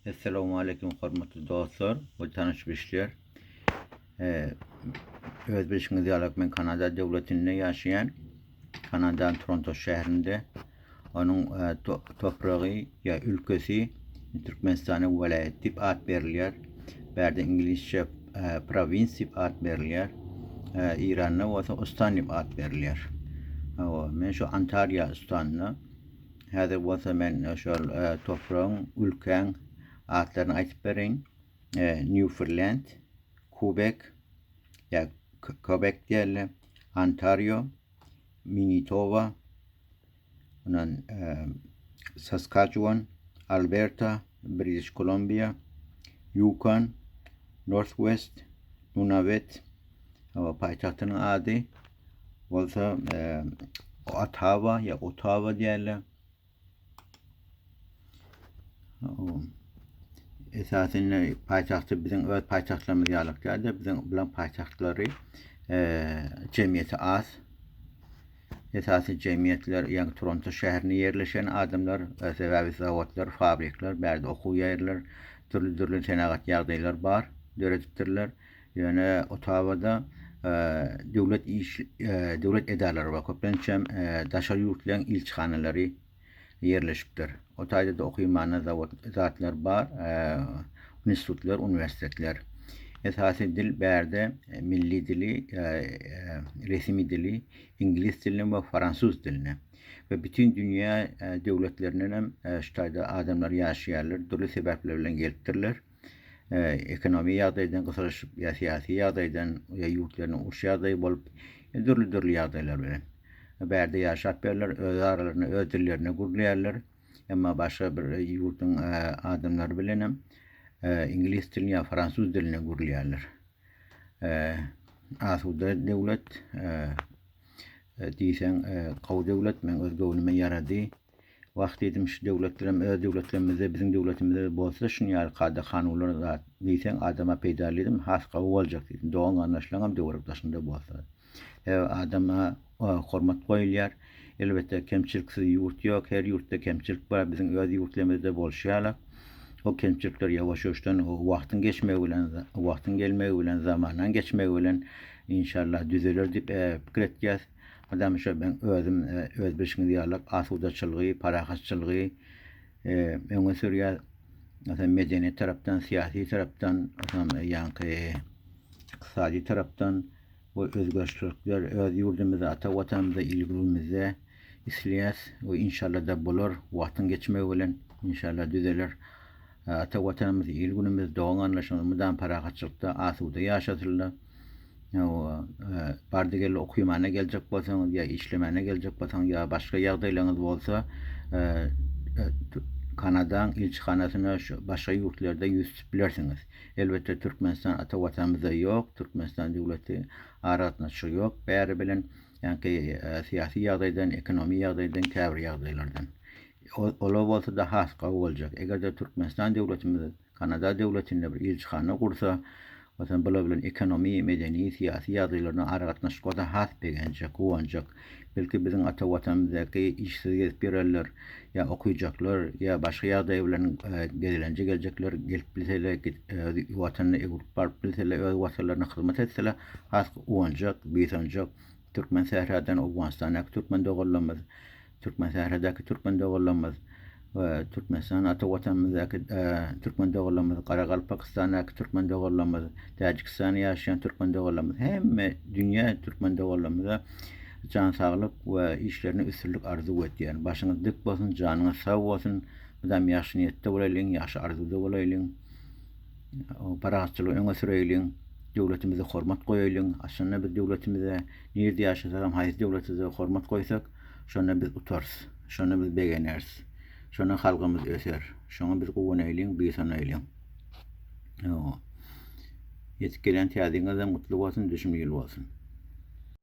Esselamu Aleýkum hormatly dostlar we tanyş bilişler. Öz bilşiňiz ýaly men Kanada döwletinde ýaşaýan. Kanadanyň Toronto şäherinde. Onuň e, topragy ýa ülkesi Türkmenistana welaýat diýip at berilýär. Bärde iňlisçe e, prowins diýip at berilýär. E, Iranda bolsa ustan diýip at berilýär. Men şu Ontario ustanynda Häzir bolsa men şol topragyň, ülkäň atlaryny aýtyp bereýin. Nýuferlend, Kubek, ýa Kobek diýerler, Ontario, Minitoba, ondan Saskaçuwan, Alberta, Britiş Kolumbiýa, Ýukon, North West, Nunawet, paýtagtynyň ady. Bolsa Ottawa ýa Ottawa diýerler. Esasynda paýtagty biziň öz paýtagtlarymyz ýalyk däldir. Biziň bilen paýtagtlary jemgyýeti az. Esasy jemgyýetler ýagny Toronto şäherinde ýerleşen adamlar, sebäbi zawodlar, fabrikler, bärde okuw ýerler, dürli-dürli senagat ýagdaýlar bar, döredipdirler. Ýöne Ottawada döwlet iş döwlet edaralary bar. Köplenç hem daşary ýurtlaryň ilçihanalary ýerleşipdir. O taýda-da okymana zawod zatlar bar, institutlar, uniwersitetler. Esasy dil bärde milli dili, resmi dili iňlis dilini we fransuz dilini. We bütin dünýä döwletlerinden hem şu taýda adamlar ýaşaýarlar, dürli sebäpler bilen gelipdirler. Ekonomiýa ýagdaýdan gysylyşyp ýa syýasy ýagdaýdan ýa ýurtlarynyň uruş ýagdaýy bolup dürli-dürli ýagdaýlar bilen bärde ýaşap ýörler, öz aralarynda öz dillerinde gürleýärler. Emma başga bir ýurduň adamlary bilenem iňlis dilini ýa fransuz dilinde gürleýärler. Asuda döwlet diýseň gowy döwlet, meň öz göwnüme ýarady. Wah diýdim şu döwletlerem öz döwletlerimizde biziň döwletimizde bolsa şuny ýaly kada kanunlar zat diýseň adama peýdaly diýdim has gowy boljak diýdim dogan garyndaşlaňam töwerek daşyňda bolsa. Sebäbi adama hormat goýulýar. Elbetde kemçiliksiz ýurt ýok her ýurtda kemçilik bar biziň öz ýurtlarymyzda bolşy ýaly o kemçilikler ýawaş ýuwaşdan wagtyň geçmegi bilen wagtyň gelmegi bilen zamanaň geçmegi bilen inşallah düzeler diýip pikir etýäs. Adam şo meň özüm öz bilşiňiz ýaly asudaçylygy, parahatçylygy öňe sürýär. Meselem medeniýet tarapdan, syýasy tarapdan, meselem ýaňky ykdysady tarapdan we özgerişlikler öz ýurdumyzda, ata watanymyzda, il-günümizde isleýäs we inşallah-da bolar. Wagtyň geçmegi bilen inşallah düzeler. Ata watanymyz, il-günümiz, dogan-garyndaşlarymyz mydam parahatçylykda, asuda ýaşasynlar. Bardy-geldi okymana geljek bolsaňyz ýa işlemäne geljek bolsaňyz ýa başga ýagdaýlaryňyz bolsa, Kanadaň ilçihanasyna şu başga ýurtlarda ýüz tutup bilersiňiz. Elbetde Türkmenistan ata watanymyzda ýok, Türkmenistan döwleti aragatnaşygy ýok bäri bilen, ýaňky syýasy ýagdaýdan, ekonomi ýagdaýdan, käbir ýagdaýlardan. Ola bolsa-da has gowy boljak. Eger-de Türkmenistan döwletimiz Kanada döwletinde bir ilçihana gursa, onsoň bular bilen ekonomi, medeni, syýasy ýagdaýlardan aragatnaşyk bolsa has begenjek, guwanjak. Belki biziň ata watanymyzdaky işsiz gezip ýörenler, ýa okyjaklar, ýa başga ýagdaý bilen gezelenje geljekler gelip bilseler, öz watanyna öwrüp baryp bilseler, öz watanlaryna hyzmat etseler has guwanjak, buýsanjak. Türkmen sähradan Owganystandaky türkmen doganlarymyz, Türkmen sähradaky türkmen doganlarymyz we Türkmenistan ata watanymyzdaky türkmen doganlarymyz, Garagalpagystandaky türkmen doganlarymyz, Täjikistanda ýaşaýan türkmen doganlarymyz, hemme dünýä türkmen doganlarymyza jan saglyk we işlerinde üstünlik arzuw etýärin. Başyňyz dik bolsun, janyňyz sag bolsun. Mydam ýagşy niýetde bolaýlyň, ýagşy arzuwda bolaýlyň. Parahatçylygy öňe süreýliň. Döwletimize hormat goýaýlyň. Aslynda biz döwletimize nirde ýaşasagam, haýsy döwletde hormat goýsak, şonda biz utarys. Şonda biz begeneris. Şonda halkymyz öser. Şoňa biz guwanaýlyň, buýsanaýlyň. Ýetip gelýän täze ýylyňyzam gutly bolsun, düşümli ýyl bolsun.